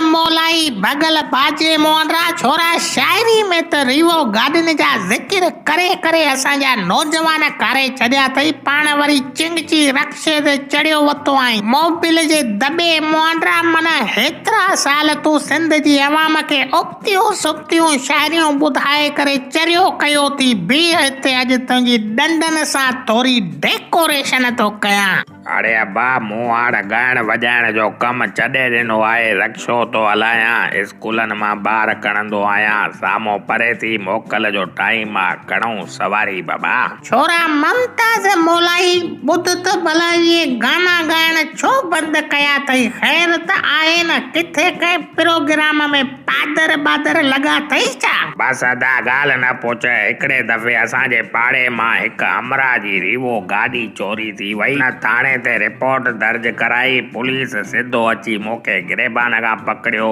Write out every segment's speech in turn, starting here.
مولائي ڀڳل باجي مونرا ڇورا شاعري ۾ ته ريوو گاڏين جا ذڪر ڪري ڪري اسان جا نوجوان ڪاري ڇڏيا اٿئي پاڻ وري چنگچي رڪشي تي چڙهيو وتو آهين موبل جي دٻي مونرا من هيترا سال تون سنڌ جي عوام کي ابتيون سبتيون شاعريون ٻڌائي ڪري چريو ڪيو ٿي بيهه هتي اڄ تنهنجي ڏنڊن سان ٿوري ڊيڪوريشن ٿو ڪيان. اڙي ابا، مون هاڻ ڳائڻ وڄائڻ جو ڪم ڇڏي ڏنو آهي، رڪشو ٿو هلايان، اسڪولن مان ٻار کڻندو آهيان، سامهون پري ٿي موڪل جو ٽائيم آ، کڻون سواري بابا. ڇورا ممتاز مولائي ٻڌ ته ڀلا اهي گانا ڳائڻ ڇو بند ڪيا اٿئي خير ته آهي نه ڪٿي ڪنهن پروگرام ۾ پادر بادر لڳا اٿئي ڇا؟ بس ادا ڳالهه نه پڇ، هڪڙي دفعي اسان جي پاڙي مان هڪ همراهه جي ريوو گاڏي چوري ٿي وئي، هن ٿاڻي تي رپورٽ درج ڪرائي، پوليس سڌو اچي مون کي گريبان کان پڪڙيو،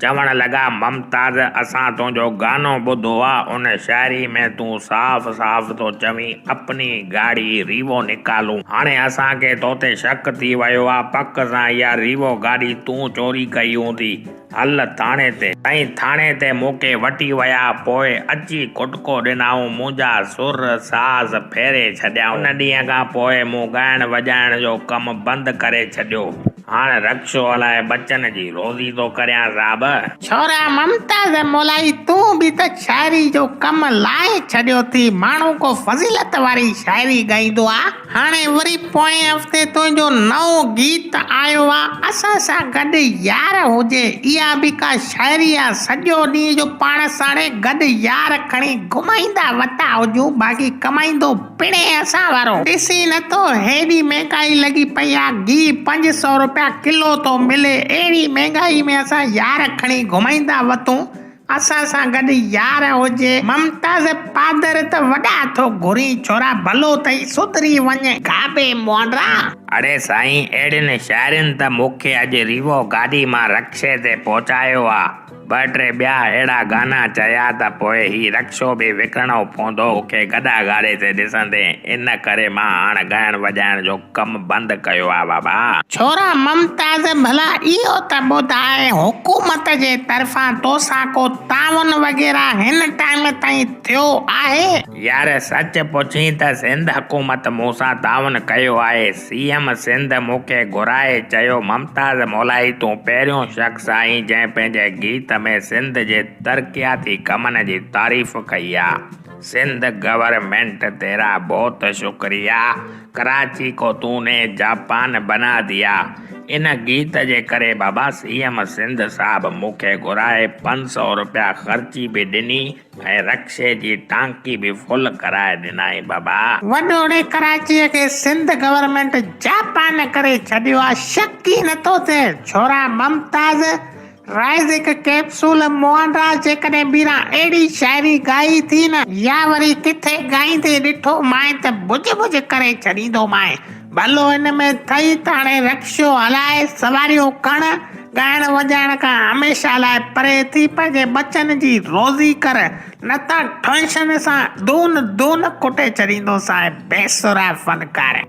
چوڻ لڳا ممتاز اسان تنهنجو گانو ٻڌو آ، ان شاعري ۾ تون صاف صاف ٿو چوين اپني گاڙي ريوو نڪالون، هاڻي اسان کي توتي شڪ ٿي ويو آ، پڪ سان اها ريوو گاڏي تون چوري ڪئي هوندي. هل ٿاڻي تي. سائين ٿاڻي تي مون کي وٺي ويا، پوء اچي ڪٽڪو ڏنائون، منهنجا سر ساز ڦيري ڇڏيائون. ان ڏينهن کان پوء مون ڳائڻ وڄائڻ جو ڪم بند ڪري ڇڏيو. هاڻ رڪشو هلائي ٻچن جي روزي ٿو ڪريان صاحب. ڇورا ممتاز مولائي تون به ته شاعري جو ڪم لاهي ڇڏيو ٿي، ماڻهو ڪو فضيلت واري شاعري ڳائيندو آ. هاڻي وري پوئين هفتي تنهنجو نئون گيت آيو آ اسان سان گڏ يار هجي اها به ڪا شاعري آ سڄو ڏينهن جو پاڻ ساڻي گڏ يار کڻي گهمائيندا وتا هجون باقي ڪمائيندو پڻهين اسان وارو ڏسين نٿو هيڏي مهنگائي لڳي پئي آ گيهه 500 روپيا ڪلو ٿو ملي اهڙي مهنگائي ۾ اسان يار کڻي گهمائيندا وتون اسان سان گڏ يار هجي. ممتاز پادر ته وڏا ٿو گهرين ڇورا ڀلو ٿئي سڌري وڃ گابي مونرا. اڙي سائين اهڙين شاعرين ته مون کي اڄ ريوو گاڏي مان رڪشي تي پهچايو آ. ٻه ٽي ٻيا اهڙا گانا چيا ته پوء هي رڪشو به وڪڻڻو پوندو مون کي گڏا گاڏي تي ڏسندين ان ڪري مان هاڻ ڳائڻ وڄائڻ جو ڪم بند ڪيو آ بابا. ڇورا ممتاز ڀلا اهو ته ٻڌاء حڪومت جي طرفان توسان ڪو تعاون وغيره هن ٽائيم تائين ٿيو آهي؟ يار سچ پڇين ته سنڌ حڪومت مون سان تعاون ڪيو آهي، سي ايم سنڌ مون کي گهرائي چيو ممتاز مولائي تون پهريون شخص آهين جنهن پنهنجي گيت ۾ سنڌ جي ترقياتي ڪمن جي تعريف ڪئي آ. سنڌ گورنمينٽ تيرا بهت شڪريا ڪراچي ڪو تون ني جاپان بنا ديا ان گيت جي ڪري بابا سي ايم سنڌ صاحب مون کي گهرائي 500 روپيا خرچي به ڏني ۽ رڪشي جي ٽانڪي به فل ڪرائي ڏنائين بابا. وڏوڙي ڪراچيء کي سنڌ گورنمينٽ جاپان ڪري ڇڏيو آ شڪ ئي نٿو ٿئي ڇورا ممتاز رائزڪ ڪيپسول موهن راج جيڪڏهن ٻيران اهڙي شاعري ڳائي ٿي نه يا وري ڪٿي ڳائيندي ڏٺو مانء ته بج بج ڪري ڇڏيندو مانء. ڀلو ان ۾ ٿئي ته هاڻي رڪشو هلائي سواريون کڻ، ڳائڻ وڄائڻ کان هميشه لاء پري ٿي پنهنجي ٻچن جي روزي ڪر، نه ته ٺونشن سان دون دون ڪٽي ڇڏيندوسانء بيسرا فنڪار.